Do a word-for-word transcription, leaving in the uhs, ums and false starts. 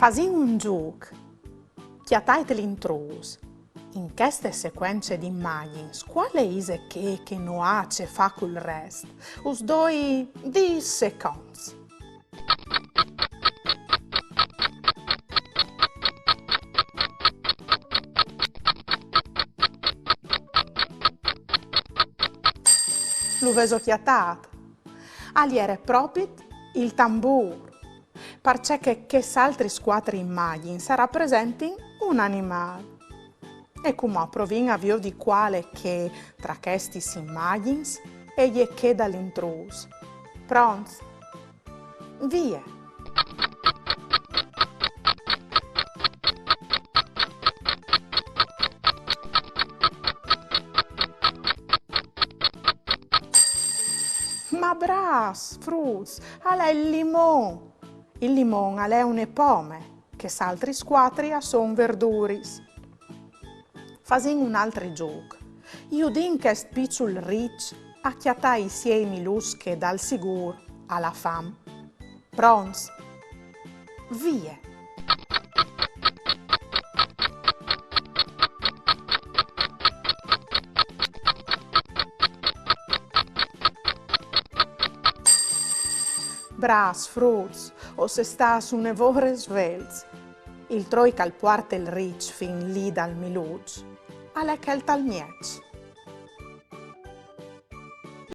Fasìn un zûc. Cjatait l'intrûs. In cheste secuence di imagjins, cuale ise chê che no à ce fâ cul rest? Us doi dîs seconts. Lu vêso cjatât? Al jere propit il tambûr, parcè che chês altris cuatri imagjins a rapresentin un animâl. E cumò provìn a viodi cuale che tra chestis imagjins e je chê dal intrûs. Pronts? Vie! Ma brâfs, fruts, al è il limon! Il limon al è une pome, chês altris cuatri a son verduris. Fasìn un altri zûc. Judìn chest piçul riç a cjatâ i siei miluçs che dal sigûr al à fam. Pronts? Vie! Brâfs, fruts, o sês stâts une vore svelts. Il troi che al puarte il riç fin li dal miluç al è chel tal mieç.